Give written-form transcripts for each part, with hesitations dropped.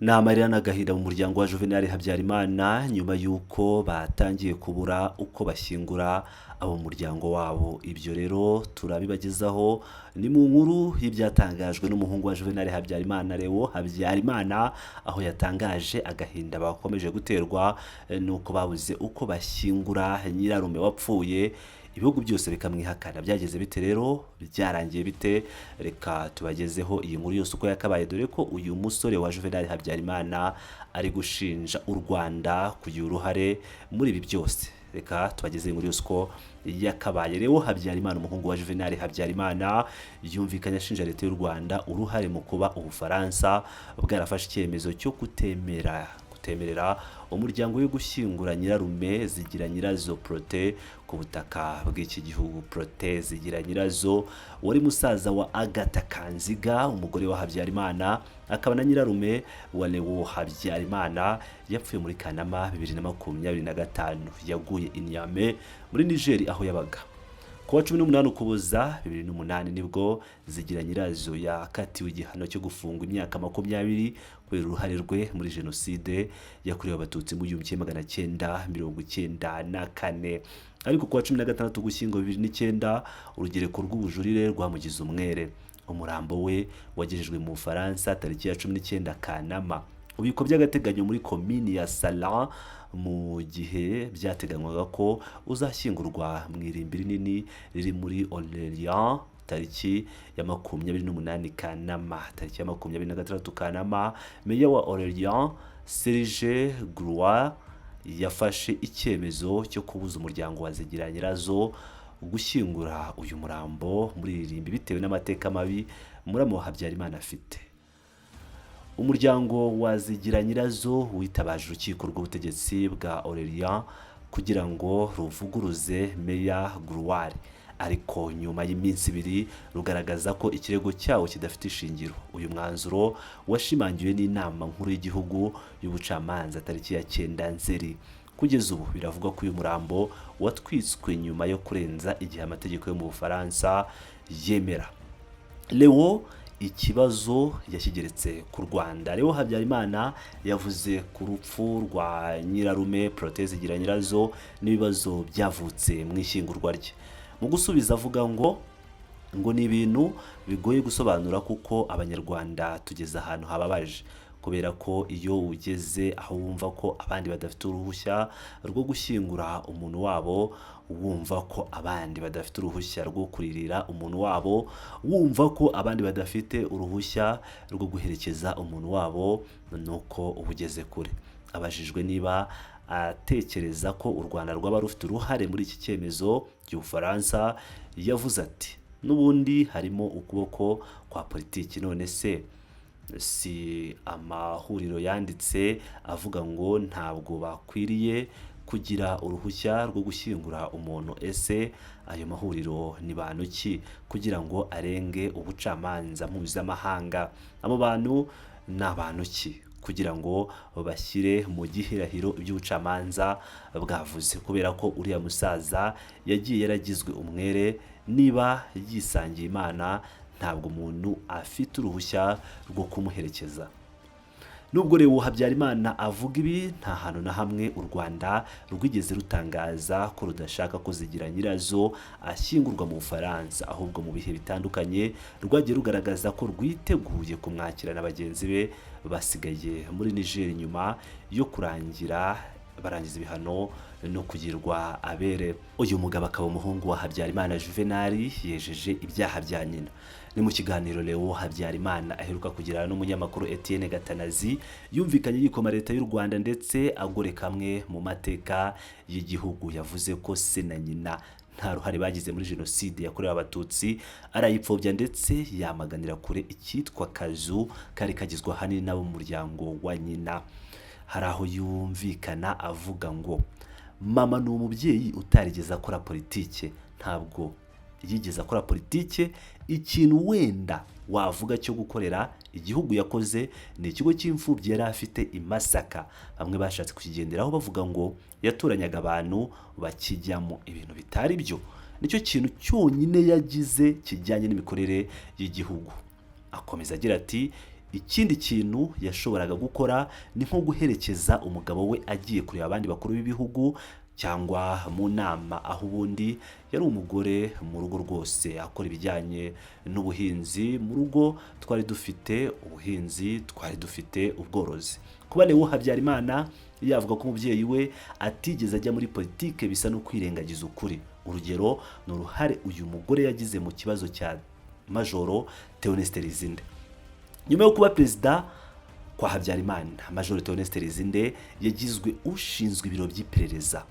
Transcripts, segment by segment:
Ni amarira n'agahinda mu muryango wa Juvenal Habyarimana nyuma y'uko batangiye kubura uko bashyingura abo mu muryango wabo. Ibyo rero turabibagezaho ni mu nkuru y'ibyatangajwe n'umuhungu wa Juvenal Habyarimana, Leo Habyarimana, aho yatangaje agahinda bakomeje guterwa n'uko babuze uko bashyingura nyirarume wapfuye, ibihugu byose bikamwihakana. Byageze bite rero? Byarangiye bite? Reka tubagezeho iyi nkuru yose uko yakabaye, dore ko uyu musore wa Juvenal Habyarimana ari gushinja u Rwanda kugira uruhare muri ibi byose. Reka tubagezeho inkuru yose uko yakabaye. Leo Habyarimana, umuhungu wa Juvenal Habyarimana, yumvikanye ashinja leta y'u Rwanda uruhare mu kuba Ubufaransa bwarafashe icyemezo cyo kutemerera umuryango we gushyingura nyirarume Zigiranyirazo Protais ku butaka bw'iki gihugu. Protais Zigiranyirazo wari musaza wa Agatha Kanziga, umugore wa Habyarimana, akaba na nyirarume wa Leo Habyarimana, yapfuye muri Kanama 2025. Yaguye i Niamey muri Niger aho yabaga. Ku wa 18 Ukuboza 2008 nibwo Zigiranyirazo yakatiwe igihano cyo gufungwa imyaka 20 kubera uruhare rwe muri Jenoside yakorewe Abatutsi mu 1994. Ariko ku wa 16 Ugushyingo 2009 urugereko rw'ubujurire rwamugize umwere. Umurambo we wagejejwe mu Bufaransa tariki ya 19 Kanama, ubikwa by'agateganyo muri komini ya Salins, mu gihe byateganywaga ko uzashyingurwa mu irimbi rinini riri muri Orléans tariki ya 28 Kanama. Tariki ya 26 Kanama, meya wa Orléans, Serge Grouard, yafashe icyemezo cyo kubuza umuryango wa Zigiranyirazo gushyingura uyu murambo muri iri rimbi bitewe n'amateka mabi muramu wa Habyarimana afite. Umuryango wa Zigiranyirazo witabaje urukiko rw'ubutegetsi bwa Orléans kugira ngo ruvuguruze meya Grouard, ariko nyuma y'iminsi 2 rugaragaza ko ikirego cyawo kidafite ishingiro. Uyu mwanzuro washimangiwe n'Inama Nkuru y'Igihugu y'Ubucamanza tariki ya 9 Nzeri. Kugeza ubu biravugwa ko uyu murambo watwitswe nyuma yo kurenza igihe amategeko yo mu Bufaransa yemera. Leo ikibazo yashyigeretse ku Rwanda. Leo Habyarimana yavuze ku rupfu rwa nyirarume Protais Zigiranyirazo n'ibibazo byavutse mu ishyingurwa rye. Mu gusubiza avuga ngo ni ibintu bigoye gusobanura kuko Abanyarwanda tugeze ahantu hababaje, kubera ko iyo ugeze aho wumva ko abandi badafite uruhushya rwo gushyingura umuntu wabo, wumva ko abandi badafite uruhushya rwo kuririra umuntu wabo, wumva ko abandi badafite uruhushya rwo guherekeza umuntu wabo, nuko uba ugeze kure. Abajijwe niba atekereza ko u Rwanda rwaba rufite uruhare muri iki cyemezo cy'Ubufaransa, yavuze ati: "N'ubundi harimo ukuboko kwa politiki. None se si amahuriro yanditse avuga ngo ntabwo bakwiriye kugira uruhushya rwo gushyingura umuntu? Ese ayo mahuriro ni bantu ki kugira ngo arenge ubucamanza mpuzamahanga? Abo bantu ni abantu ki kugira ngo bashyire mu gihirahiro iby'ubucamanza bwavuze?" Kubera ko uriya musaza yagiye yaragizwe umwere, niba yisangiye Imana, ntabwo umuntu afite uruhushya rwo kumuherekeza. Nubwo Leo Habyarimana avuga ibi, nta hantu na hamwe u Rwanda rwigeze rutangaza ko rudashaka ko Zigiranyirazo ashyingurwa mu Bufaransa. Ahubwo mu bihe bitandukanye rwagiye rugaragaza ko rwiteguye kumwakira na bagenzi be basigaye muri Niger nyuma yo kurangira barangiza ibihano no kugirwa abere. Uyu mugabo akaba umuhungu wa Habyarimana Juvenal, yejeje ibyaha bya nyina. Ni mu kiganiro Leo Habyarimana aheruka kugirana n'umunyamakuru Etienne Gatanazi, yumvikanye yikoma leta y'u Rwanda ndetse agoreka amwe mu mateka y'igihugu. Yavuze ko se na nyina nta ruhare bagize muri Jenoside yakorewe Abatutsi, arayipfobya, ndetse yamaganira kure icyitwa kazu kari kagizwe ahanini n'abo mu muryango wa nyina. Hari aho yumvikana avuga ngo: "Mama ni umubyeyi utarigeze akora politike, ntabwo yigeze akora politike. Ikintu wenda wavuga cyo gukorera igihugu yakoze ni ikigo cy'imfubyi yari afite i Masaka. Bamwe bashatse kukigenderaho bavuga ngo yatoranyaga abantu bakijyamo, ibintu bitari byo. Nicyo kintu cyonyine yagize kijyanye n'imikorere y'igihugu." Akomeza agira ati: Ikindi kintu yashoboraga gukora ni nko guherekeza umugabo we agiye kureba abandi bakuru b'ibihugu cyangwa mu nama, aho ubundi yari umugore mu rugo rwose akora ibijyanye n'ubuhinzi. Mu rugo twari dufite ubuhinzi, twari dufite ubworozi. Kuba Leo Habyarimana yavuga ko umubyeyi we atigeze ajya muri politike bisa no kwirengagiza ukuri. Urugero ni uruhare uyu mugore yagize mu kibazo cya Majoro Theoneste Lizinde. Nyuma yo kuba perezida kwa Habyarimana, Majoro Theoneste Lizinde yagizwe ushinzwe ibiro by'iperereza,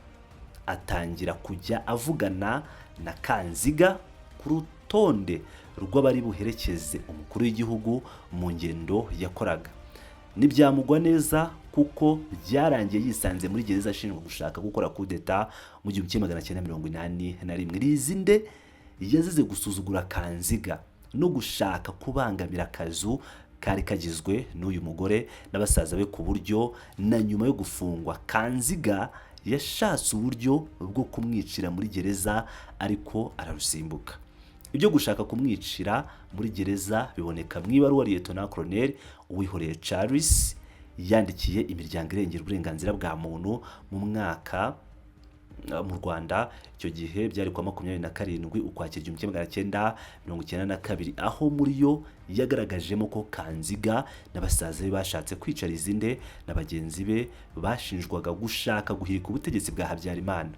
atangira kujya avugana na Kanziga ku rutonde rw'abari buherekeze umukuru w'igihugu mu ngendo yakoraga. Ntibyamugwa neza kuko byarangiye yisanze muri gereza ashinjwa gushaka gukora kudeta mu 1981. Lizinde yazize gusuzugura Kanziga no gushaka kubangamira akazu kari kagizwe n'uyu mugore na basaza be, ku buryo na nyuma yo gufungwa Kanziga yashatse uburyo bwo kumwicira muri gereza ariko ararusimbuka. Ibyo gushaka kumwicira muri gereza biboneka mu ibaruwa Liyetona Colonel Uwihoreye Charles yandikiye imiryango irengera uburenganzira bwa muntu mu mwaka mu Rwanda. Icyo gihe byari kuwa 27 Ukwakira 1992, aho muri yo yagaragajemo ko Kanziga na basaza be bashatse kwica Lizinde na bagenzi be bashinjwaga gushaka guhirika ubutegetsi bwa Habyarimana.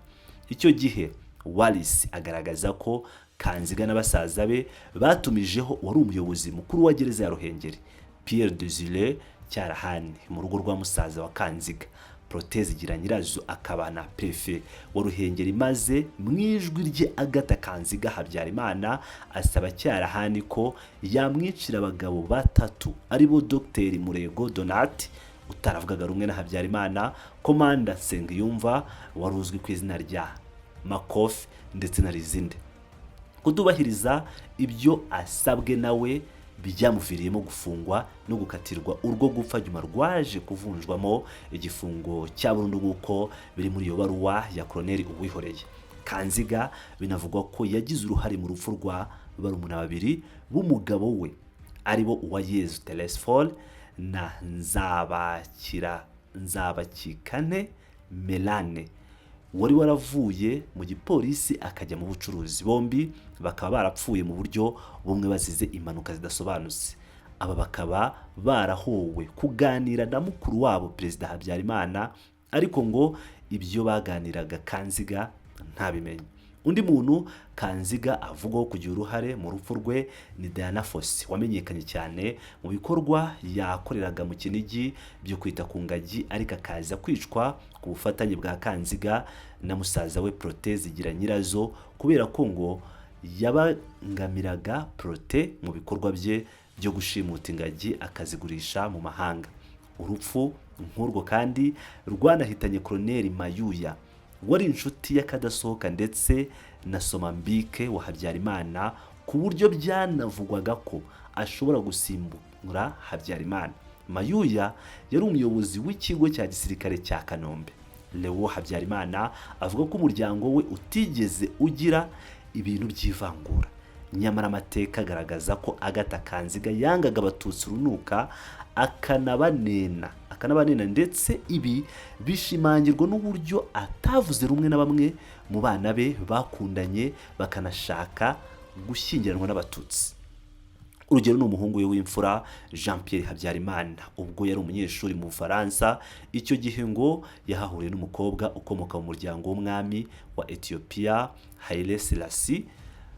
Icyo gihe Wallis agaragaza ko Kanziga na basaza be batumijeho uwari umuyobozi mukuru wa gereza ya Ruhengeri, Pierre Desire Cyarahani, mu rugo rwa musaza wa Kanziga, Proteze Zigiranyirazo, akaba na perefe wa Ruhengeri, maze mu ijwi rye Agatha Kanziga Habyarimana asaba Cyarahani ko yamwicira abagabo batatu, aribo Dr Murego Donat utaravugaga rumwe na Habyarimana, Komanda Nsengiyumva wari uzwi ku izina rya Makofi ndetse na Lizinde. Kutubahiriza ibyo asabwe nawe byamuviriyemo gufungwa no gukatirwa urwo gupfa, nyuma rwaje kuvunjwamo igifungo cya burundu nk'uko biri muri iyo baruwa ya Koloneli Uwihoreye. Kanziga binavugwa ko yagize uruhare mu rupfu rwa barumuna babiri b'umugabo we, aribo Uwayezu Telesphore na Nzabakira Nzabakikane Melane wari waravuye mu gipolisi akajya mu bucuruzi, bombi bakaba barapfuye mu buryo bumwe bazize impanuka zidasobanutse. Aba bakaba barahowe kuganira na mukuru wabo Perezida Habyarimana, ariko ngo ibyo baganiraga Kanziga ntabimenye. Undi muntu Kanziga avugwaho kugira uruhare mu rupfu rwe ni Diana Fossey, wamenyekanye cyane mu bikorwa yakoreraga mu Kinigi byo kwita ku ngagi, ariko akaza kwicwa ku bufatanye bwa Kanziga na musaza we Proteze Zigiranyirazo, kubera ko ngo yabangamiraga Prote mu bikorwa bye byo gushimuta ingagi akazigurisha mu mahanga. Urupfu nk'urwo kandi rwanahitanye Koloneli Mayuya wari inshuti y'akadasohoka ndetse na Somambike wa Habyarimana, ku buryo byanavugwaga ko ashobora gusimbura Habyarimana. Mayuya yari umuyobozi w'ikigo cya gisirikare cya Kanombe. Leo Habyarimana avuga ko umuryango we utigeze ugira ibintu by'ivangura, nyamara amateka agaragaza ko Agatha Kanziga yangaga Abatutsi urunuka akanabanena, ndetse ibi bishimangirwa n'uburyo atavuze rumwe na bamwe mu bana be bakundanye bakanashaka gushyingiranwa n'Abatutsi. Urugero ni umuhungu we w'imfura Jean Pierre Habyarimana. Ubwo yari umunyeshuri mu Bufaransa, icyo gihe ngo yahahuriye n'umukobwa ukomoka mu muryango w'umwami wa Ethiopia Haile Selassie,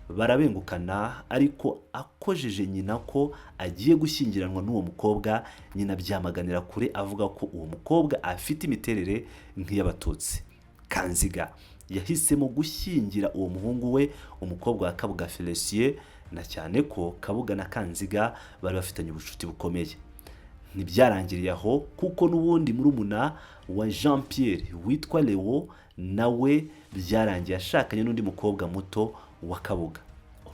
barabengukana, ariko akojeje nyina ko agiye gushyingiranwa n'uwo mukobwa, nyina byamaganira kure avuga ko uwo mukobwa afite imiterere nk'iy'Abatutsi. Kanziga yahisemo gushyingira uwo muhungu we umukobwa wa Kabuga Felicien, na cyane ko Kabuga na Kanziga bari bafitanye ubucuti bukomeye. Ntibyarangiriye aho, kuko n'ubundi murumuna wa Jean Pierre witwa Leo nawe byarangiye ashakanye n'undi mukobwa muto wa Kabuga.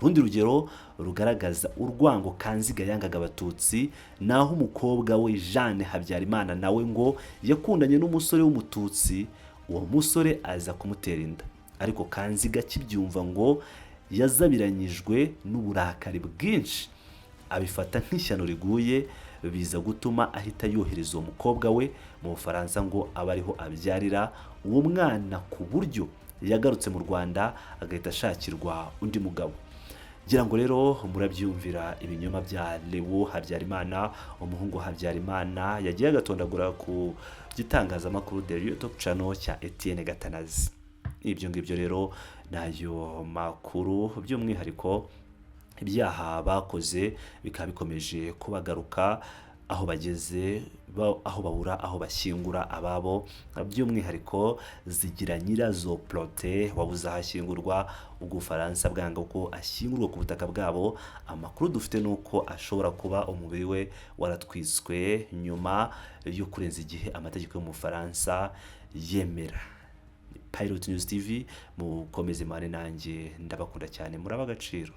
Urundi rugero rugaragaza urwango Kanziga yangaga Abatutsi ni aho umukobwa we Jeanne Habyarimana nawe ngo yakundanye n'umusore w'Umututsi, uwo musore aza kumutera inda, ariko Kanziga akibyumva ngo yazabiranyijwe n'uburakari bwinshi, abifata nk'ishyano riguye, Biza gutuma ahita yohereza uwo mukobwa we mu Bufaransa ngo abe ariho abyarira uwo mwana, ku buryo yagarutse mu Rwanda agahita ashakirwa undi mugabo. Ngira ngo rero murabyumvira ibinyoma bya Leo Habyarimana, umuhungu wa Habyarimana, yagiye agatondagura ku gitangazamakuru The Real Talk Channel cya Etienne Gatanazi. Ibyo ngibyo rero nayo makuru, by'umwihariko ibyaha bakoze bikaba bikomeje kubagaruka aho bageze, aho babura aho bashyingura ababo, by'umwihariko Zigira Nyirazo Protais wabuze aho ashyingurwa, ubwo Ubufaransa bwanga ko ashyingurwa ku butaka bwabo. Amakuru dufite ni uko ashobora kuba umubiri we waratwiswe nyuma yo kurenza igihe amategeko yo mu Bufaransa yemera. Pilot News TV, mukomeze mane nanjye, ndabakunda cyane, muraba agaciro.